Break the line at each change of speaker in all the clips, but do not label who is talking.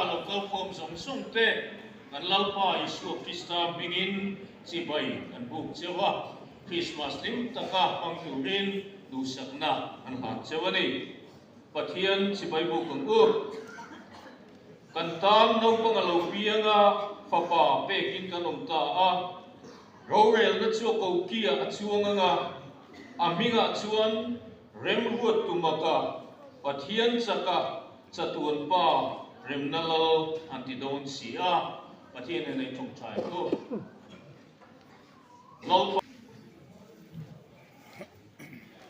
lo kal khawm zawng zawng te kan Lalpa Isua Krista hmingin chibai kan buk cheu a, Krismas hlim taka hmang turin duhsakna kan hlan cheu a ni. Pathian chibai buk ang u. Kan tan naupang a lo piang a, fapa pekin kan awm ta a. Rorelna chu a kokiah a chuang ang a, a hmingah chuan remruat tumaka Pathian chaka chatuan pa remna lal an ti dawn si a, Pathian nen a intawngtai ang u. Lalpa.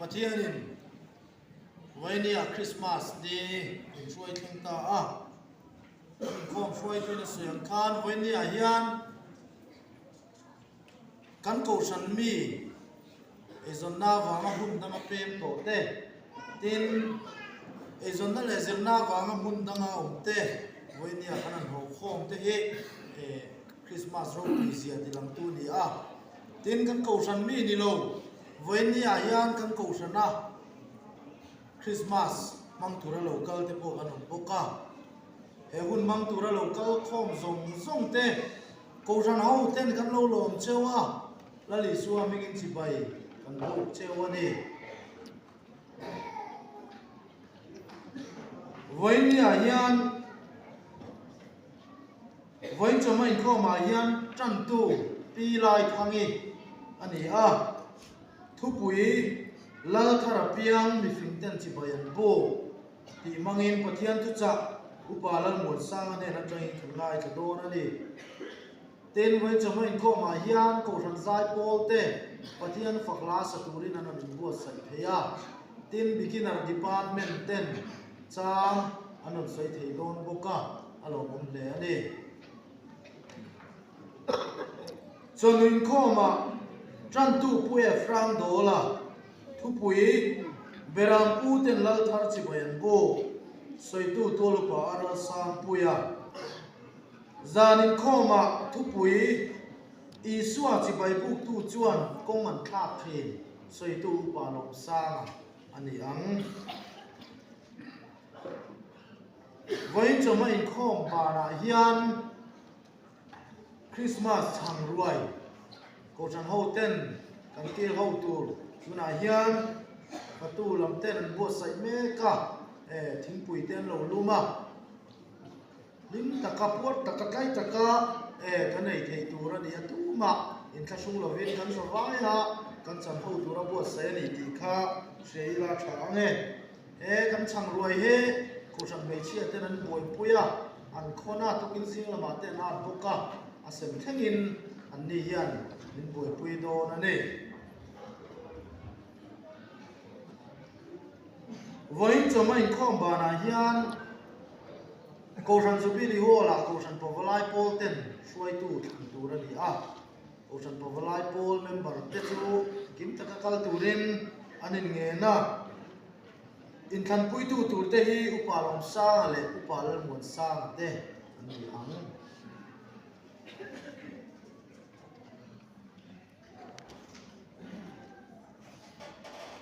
Pathianin Vainia Krismas ni min hruai thleng ta a, inkhawm hruaituin a sawi ang khan Vainia hian Kan kohhran mi eizawnna avanga hmun danga pem tawh te, tin, eizawnna leh zirna avanga hmun danga awm te, vawinia kan han haw khawm te hi Krismas ropui zia ti langtu a ni a. Tin, kan kohhran mi ni lo, vawinia hian kan kohhrana Krismas hmang tura lo kal te pawh kan awm bawk a. He hun hmang tura lo kal khawm zawng zawng te, Kohhran ho ten kan lo lawm cheu a, Lal Isua hmingin chibai kan buk cheu a ni. Vawinia hian Vawiin chawhma inkhawmah hian tantu Pi Laithangi a ni a, thupui Lal Thara piang mifing ten chibai an buk tih hmangin Pathian thuchah Upa Lalmuansanga hnen atangin kan ngaithla dawn a ni. Tin, Vawichawhma inkhawmah hian Kohhran zai pawl te Pathian fak hla sa turin an rawn inbuatsaih thei a. Tin, Beginner Department ten chang an rawn sawi thei dawn bawk a, a lawmawm hle a ni. Chawhnu inkhawmah Tantu Pu Efraim Dawla Thupui, Beram pu ten lal thar chibai an buk, sawitu tualupa a ral sang pui a. Zan inkhawmah thupui, Isua chibai buktu chuan kawng an thlak thin, sawitu upa Lawmsanga a ni ang. Vawiin chawhma inkhawm banah hian Krismas chhang ruai Kohhran ho ten kan kil ho tur tunah hian fatu lam ten an buatsaih mek a, eh thingpui te an lo lum a, hlim taka puar taka tlai taka eh kan ei theih tur a ni a, tumah inthlahrung lovin kan za vai a, kan chan ho tura buatsaih a ni tih kha hria ila tha ang e. He kan chhang ruai hi Kohhran hmeichhia ten an buaipui a, an khawn a, tukin zing lamah te an at bawk a, a sem thlengin an ni hian min buaipui dawn a ni. Vawiin chawhma inkhawm banah hian Kohhran Jubilee Hall-ah Kohhran Pavalai Pawl ten hruaitu thlan tur a ni a. Kohhran Pavalai Pawl member te chu kim taka kal turin an inngen a. Inthlanpuitu turte hi Upa Lawmsanga leh Upa Lalmuansanga te an ni ang.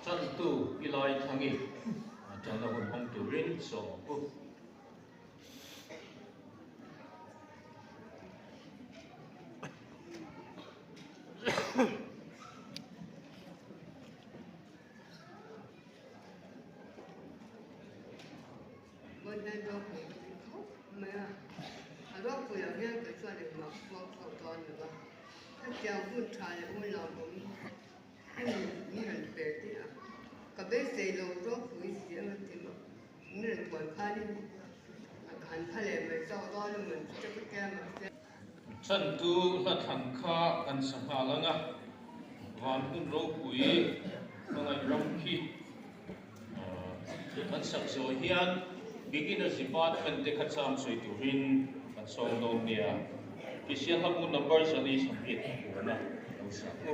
Tantu i lai thangi tanna hun hmang turin sawm ang u. Chantu hla thlan kha kan sa nghal ang a, van hun ropui hmangaih ram khi kan sak zawh hian Beginners Department te kha cham sawi turin kan sawm dawn nia. Kristian hlabu number 28 puana lo sak u.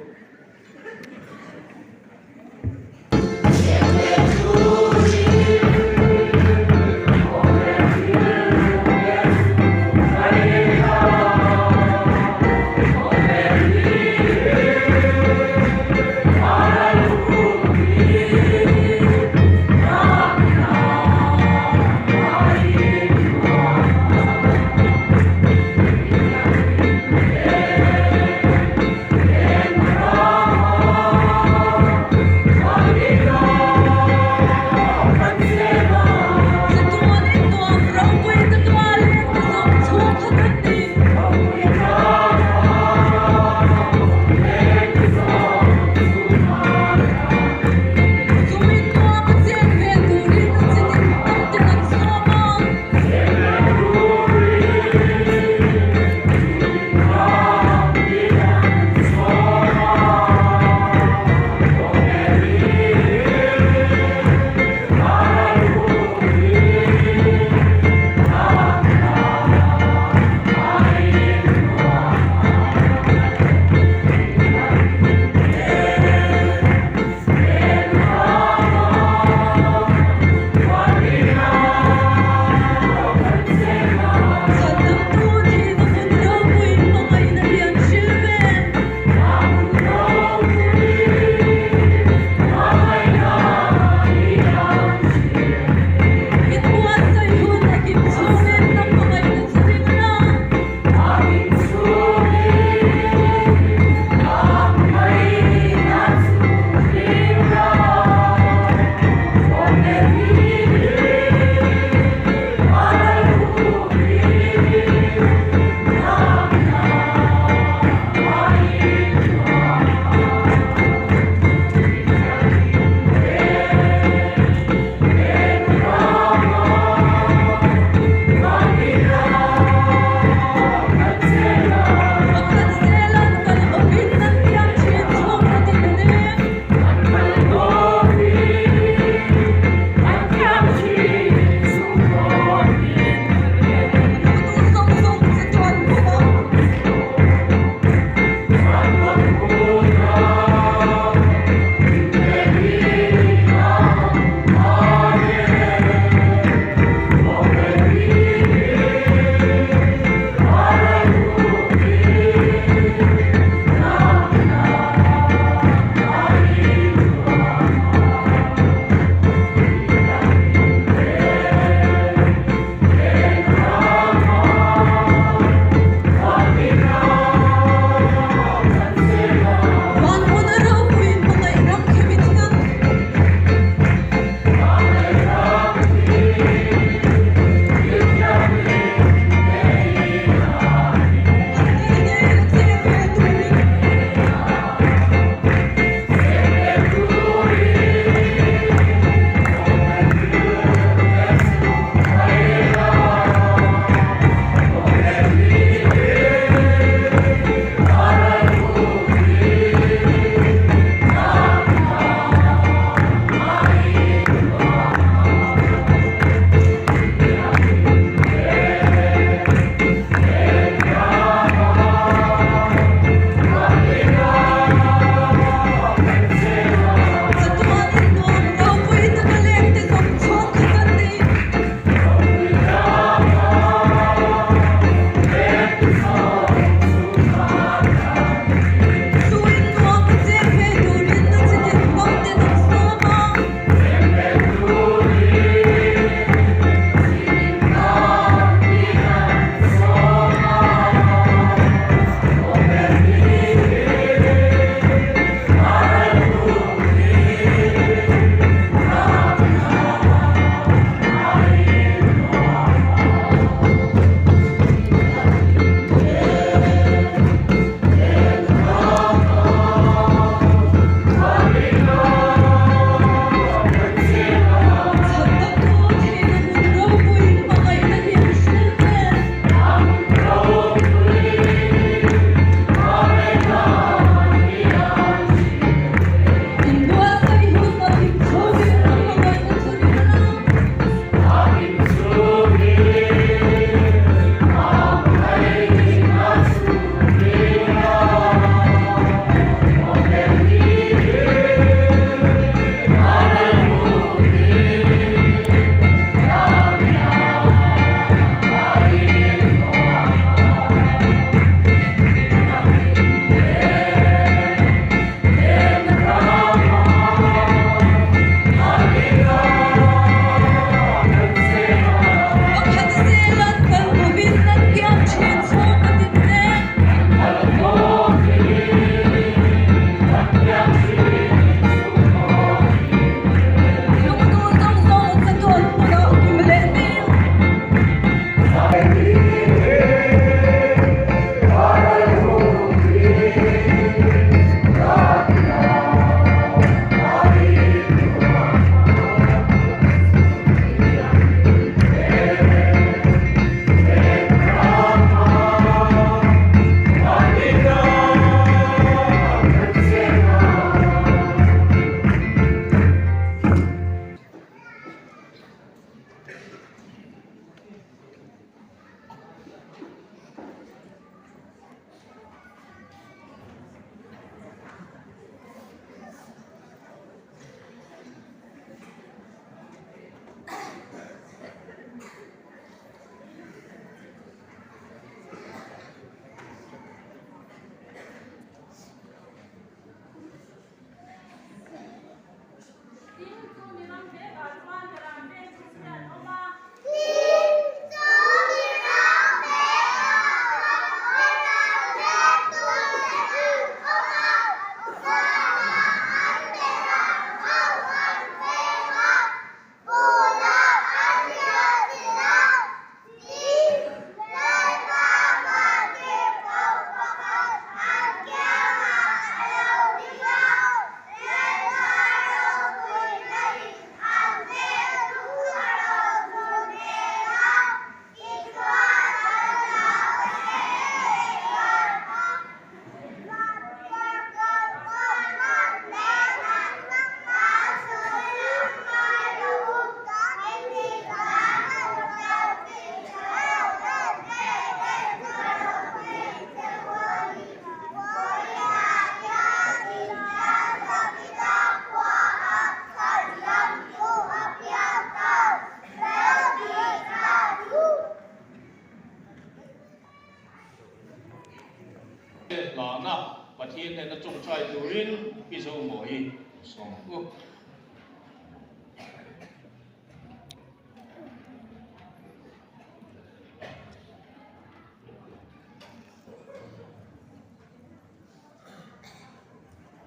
hlana Pathian hnena tawngtai turin Pi Zomawi sawm ang u.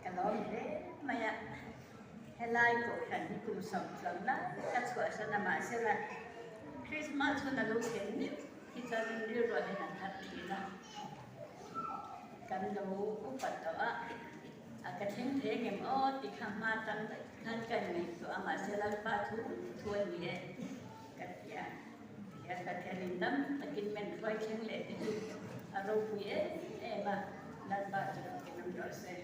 Ka lawm hle mai a, helai kohhran hi kum 10 lai ka chhuahsan a mahsela Krismas hun a lo thlen mek hi chuan rilruah hian an thar thin a, kan lo upat tawh a, a ka thleng thei angem aw ti kha hma tang daih khan ka inngaihtuah a mahse Lalpa thu thu a ni e ka ti a. Tihian Pathianin dam takin men hruai thleng leh te chu a ropui em em a, Lalpa chu fakin awm rawh se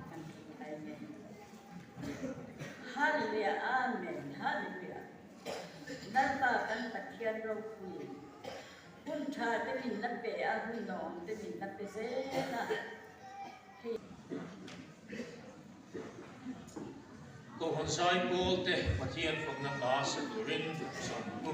kan tih thai nen. Hallelujah Amen Hallelujah Lalpa kan Pathian ropui hun tha te min la pe a, hun nuam te min la pe zel a.
Kohhran zai pawl te Pathian fakna hla sa turin sawm ang u.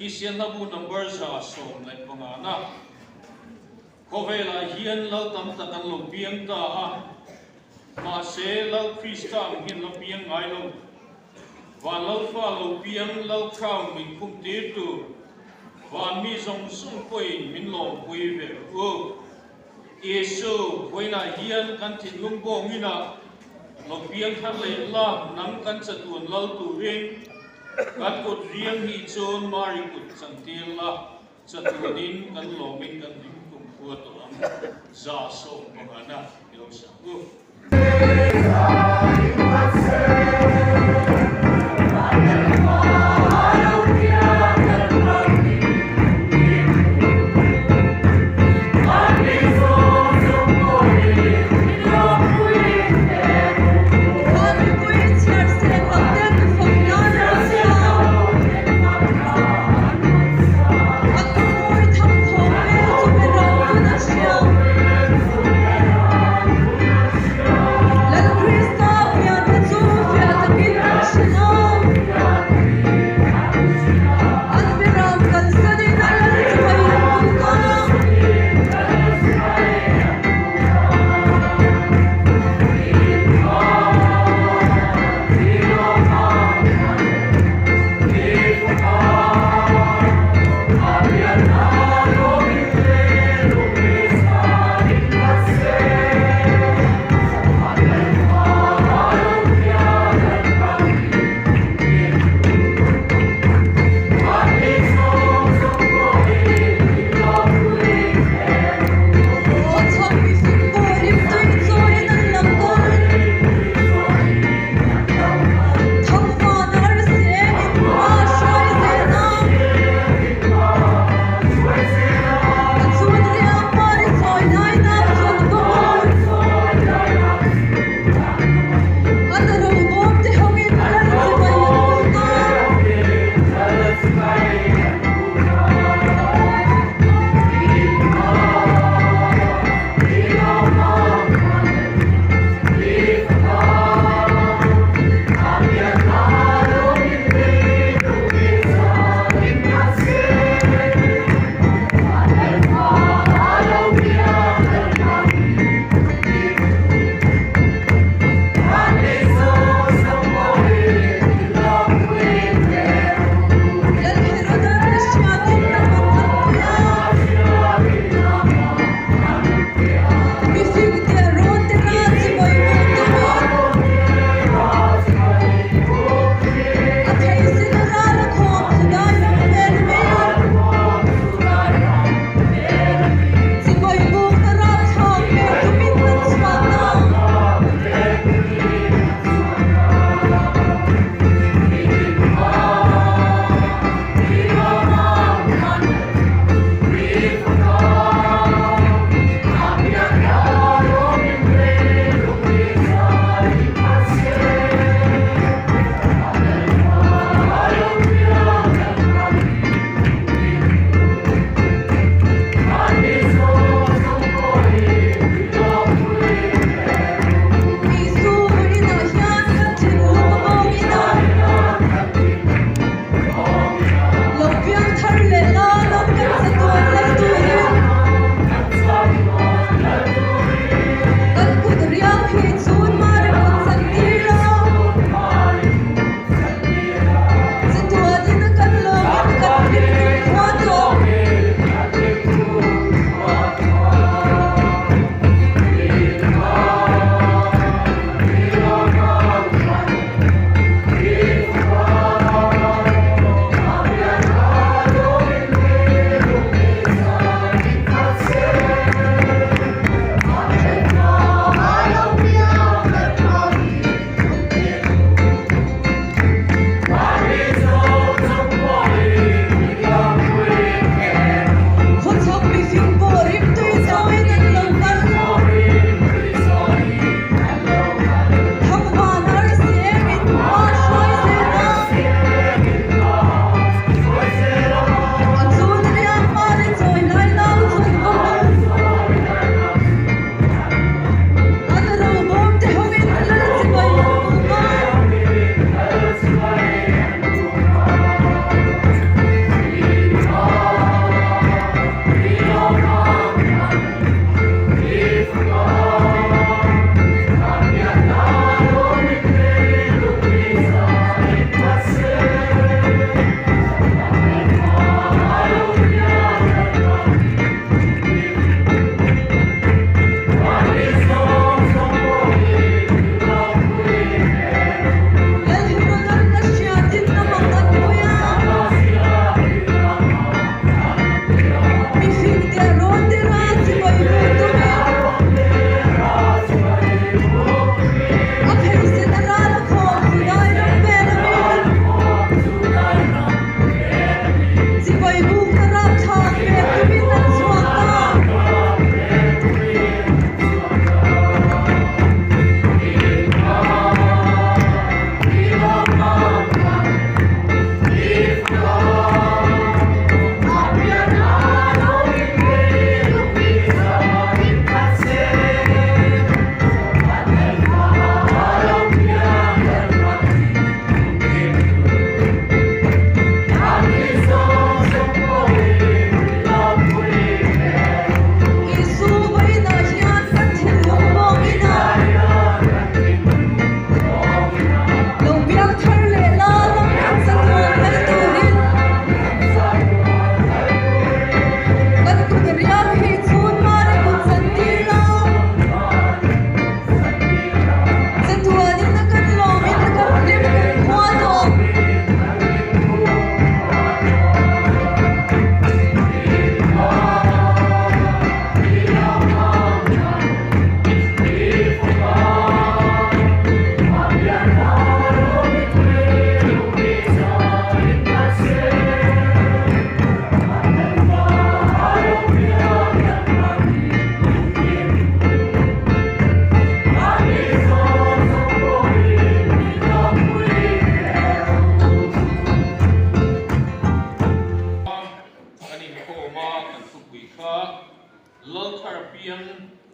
Kristian hlabu number 115 na. Khawvelah hian lal tam tak an lo piang ta a, mahse Lal Krista ang hian la piang ngai lo. Van Lalfa lo piang Lal Crown min khum tir tur, van mi zawng zawng pawhin min lawmpui ve rawh u. Isu, vawiinah hian kan thinlung bawngin-ah lo piang thar leh la, nang kan chatuan lal turin kan kut riang hi chuan Mari kut chantir la, Chatuanin kan lawmin kan hlim kum khua tawh ang, 115 na i lo sak u.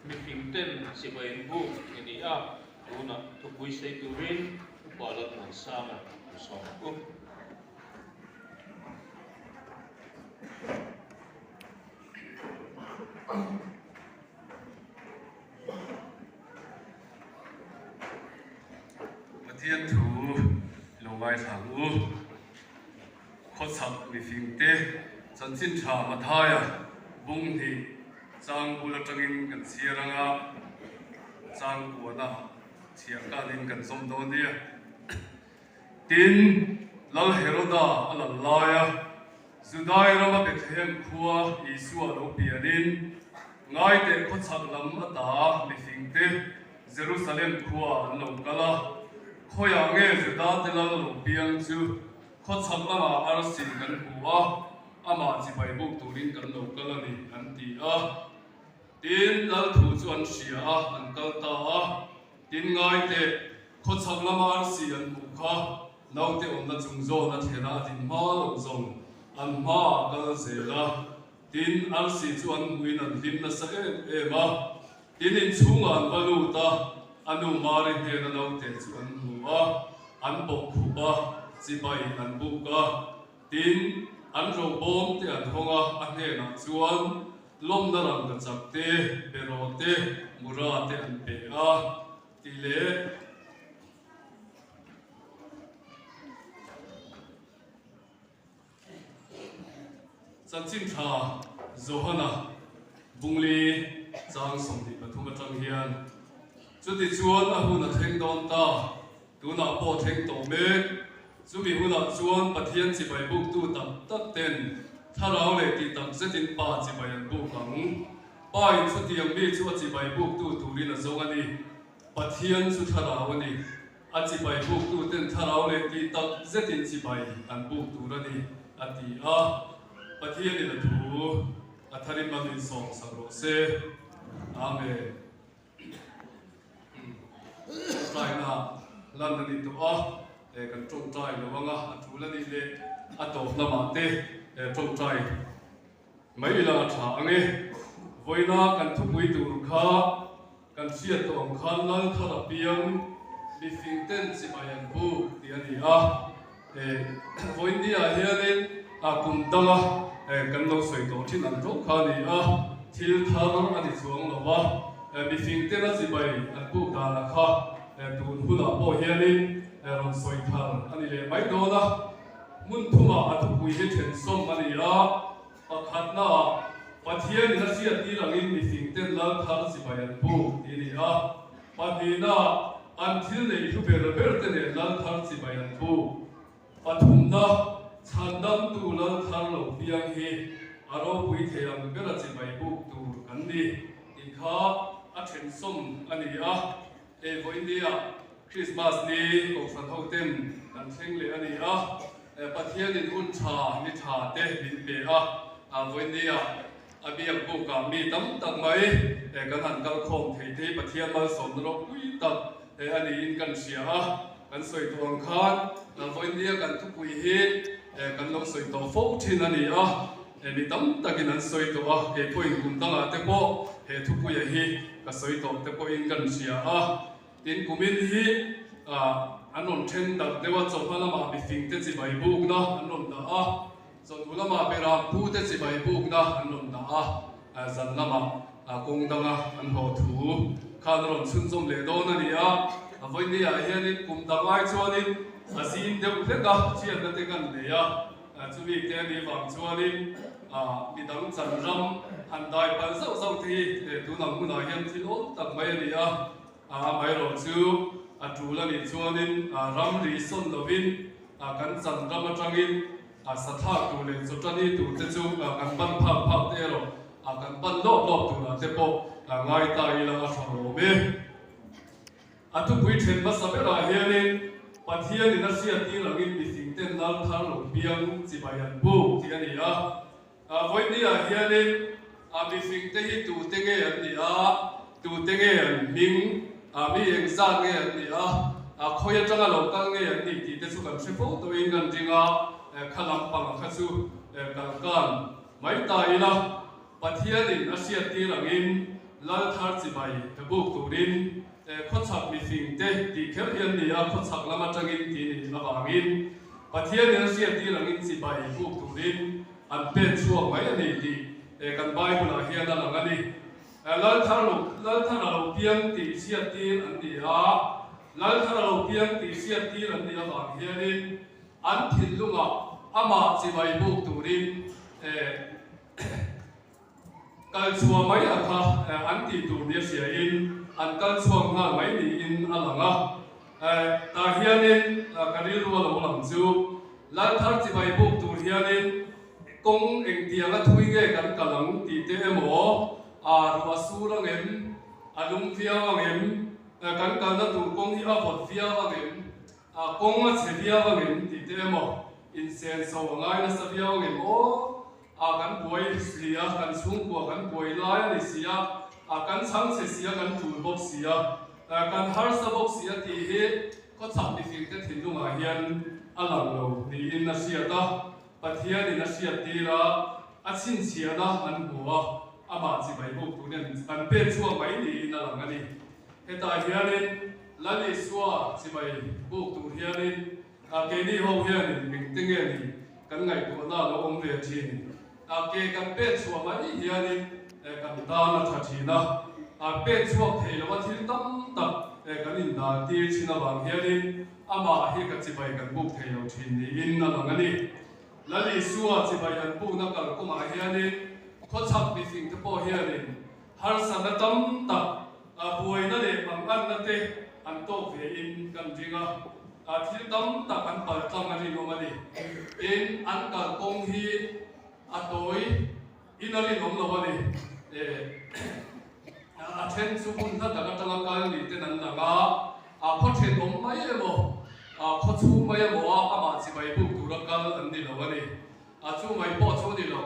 Mifing ten chibai an buk nge ni a, tunah thupui sei turin Upa Lalmuansanga an sawm ang u.
Pathian thu lo ngaithla ang u. Khawchhak mifingte chanchin tha Mathaia bung hnih chang bul atangin kan chhiar anga chang kuana chhiar kanin kan zawm dawn nia. Tin, Lal Heroda a lal laia Judai rama Bethlehem khua Isua lo pianin ngaiteh khawchhak lam ata mifingte Jerusalem khua an lo kal a, khawiah nge Judate lal lo piang chu khawchhak lamah arsi kan hmu a, amah chibai buk turin kan lo kal a ni, an ti a. Tin, lal thu chu an hria a, an kal ta a. Tin, ngaiteh khawchhak lama arsi an hmuh kha naute awmna chung zawn a thlen a, a din hma loh zawng an hmaah kal zel a. Tin, arsi chu an hmuhin an hlim nasa em em a. Tin, inchhungah an va lut a, a nu Mari hnena naute chu an hmu a, an bawk khup a, chibai an buk a. Tin, an robawm te an hawng a, a hnenah chuan lawmna rangkachak te, beraw te, mura te an pe a, tih leh. Chanchin tha Johana Bungli chang 23 atang hian, Chutichuan a hun a thleng dawn ta, tunah pawh thleng tawh mek. Chumi hunah chuan Pathian chibai buktu tak tak ten thlarau leh tih tak zetin Pa chibai an buk ang. Pa in chutiang mi chu a chibai buktu turin a zawng a ni. Pathian chu thlarau a ni. A chibai buktuten thlarau leh tih tak zetin chibai an buk tur a ni, a ti a. Pathianin a thu a tharin man insawm sak rawh se. Amen. Tawngtaina lan a ni tawh a, kan tawngtai lo anga a tul a nih leh a tawp lamah te tawngtai mai ila a tha ang e. Vawiina kan thupui tur kha Kan hriat tawh ang khan Lal thar a piang, mifing ten chibai an buk tih a ni a. Vawiindia hianin kum danga kan lo sawi tawh thin ang tho kha a ni a, thil thar a ni chuang lo va, mifing tena chibai an buk danah kha tun hunah pawh hianin rawn sawi thar a ni leh mai dawn a. Hmun thumah a thupui hi thensawm a ni a. Pakhatnaah, Pathianin a hriattir angin mifingten lal thar chibai an buk tih a ni a. Pahnihnaah, an thil neih hlu ber ber te nen lal thar chibai an buk. Pathumna, chhandamtu lal thar lo piang hi a ropui thei ang bera chibai buk tur kan ni tih kha a thensawm a ni a. Hei vawinia Krismas ni Kohhran hoten kan thleng leh a ni a. Pathianin hun tha ni tha te min pe a, vawinia a biak bukah mi tam tak mai kan han kal khawm thei te hi Pathian malsawmna ropui tak a niin kan hria a. Kan sawi tawh ang khan vawinia kan thupui hi kan lo sawi tawh fo thin a ni a, mi tam takin an sawi tawh a, kei pawhin kum dangah te pawh he thupuia hi ka sawi tawh te pawhin kan hria a. Tin, kumin hi an rawn then darh deuh a, chawhma lamah mifingte chibai bukna an rawn dah a, chawhnu lamah beram pute chibai bukna an rawn dah a, zan lamah kawng danga an haw thu khan a rawn chhunzawm leh dawn a ni a. Vawinia hianin kum dang ai chuanin a zim deuh hlek a, thianna te kan nei a, chumi te a nih vang chuanin midang chan ram han dai palh zauh zauh te hi tunang hunah hian thil awl tak mai a ni a. Amaherawh chu a tul a nih chuanin ramri sawn lovin kan chan ram atangin sathlak tur leh chawtani tur te chu kan ban phak phak te erawh kan pan lawp lawp turah te pawh ngai ta ila a tha awm e. A thupui then hmasa berah hianin Pathianin a hriattir angin mifing ten lal thar lo piang chibai an buk tih a ni a. Vawinia hianin a mifingte hi tute nge an nih a, tute nge an hming, mi engzat nge an nih a, khawi atanga lo kal nge an nih tih te chu kan hre fo tawhin kan ring a, kha lampang kha chu kal kan mai ta ila. Pathianin a hriattir angin Lal thar chibai buk turin khawchhak mifing te tih kher hi an ni a, khawchhak lam atangin tih nih avangin Pathian in a hriattir angin chibai buk turin an pen chhuak mai a ni tih kan Bible ah hian a lang a ni. Lal thar lo Lal thar a lo piang tih hriattir an ni a, Lal thar a lo piang tih hriattir an nih avang hianin an thinlungah amah chibai buk turin Kal chhuah mai a kha an tih tur nia hriain an kal chhuak nghal mai niin a lang a. Tah hianin ka rilru a lo lang chu Lalthar chibai buk tur hianin kawng engtianga thui nge kan kal ang tih te emaw, a ruah sur ang em, a lum viau ang em, kan kalna tur kawng hi a vawt viau ang em, a kawng a chhe viau ang em tih te emaw, insenso a ngai nasa viau ang em aw. A kan buai si a, kan chhungkua kan buai lai a ni si a, a kan chhangchhe si a, kan tul bawk si a, kan harsa bawk si a tih hi khawchhak mifingte thinlungah hian a lang lo niin a hriat a, Pathianin a hriattir a, a chhinchhiahna an hmu a, amah chibai bawk turin an pek chhuak mai niin a lang a ni. Hetah hianin Lal Isua chibai buk tur hianin A keini ho hianin engte nge ni kan ngaihtuahna a lo awm ve thin? A ke kan pek chhuah mai hianin kan tan a tha thin a, a pek chhuak thei lova thil tam tak kan indan tir thin avang hianin amah hi ka chibai kan buk thei lo thin niin a lang a ni. Lal Isua chibai an bukna kalkawngah hianin khawchhak mifingte pawh hianin Harsatna tam tak, buaina leh manganna te an tawk ve in kan ring a, thil tam tak an pal tlang a rinawm a ni. Tin, an kalkawng hi a tawi in a rinawm lo a ni. A then chu hmun hla tak atanga kal ni ten an lang a, khaw thenawm mai emaw, khaw chhung mai emaw a amah chibai buk tura kal an ni lo a ni. Chu mai pawh chu a ni lo.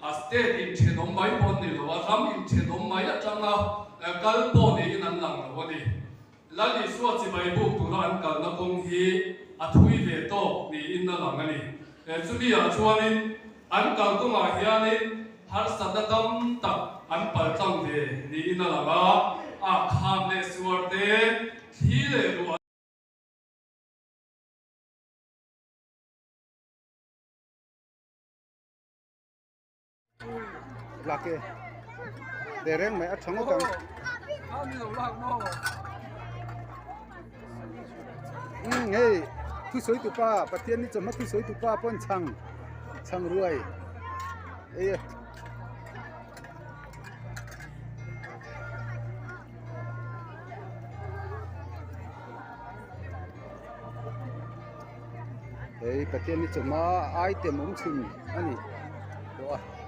A state inthenawm mai pawh an ni lo a, ram inthenawm mai atanga kal pawh niin an lang lo a ni. Lal Isua chibai buk tura an kalna kawng hi a thui ve tawk niin a lang a ni. Chumi ah chuanin an kal kawngah hianin harsatna tam tak an paltlang ve niin a lang a, a kham leh suar te, thli leh ruah
Lak e ve reng mai a tha ngawt ang umm hei thusawi tu pa Pathian ni chawhma thusawi tu pa pawn chhang chhang ruai ei e. Hei Pathian ni chawhma item awm chhun a ni tawh a.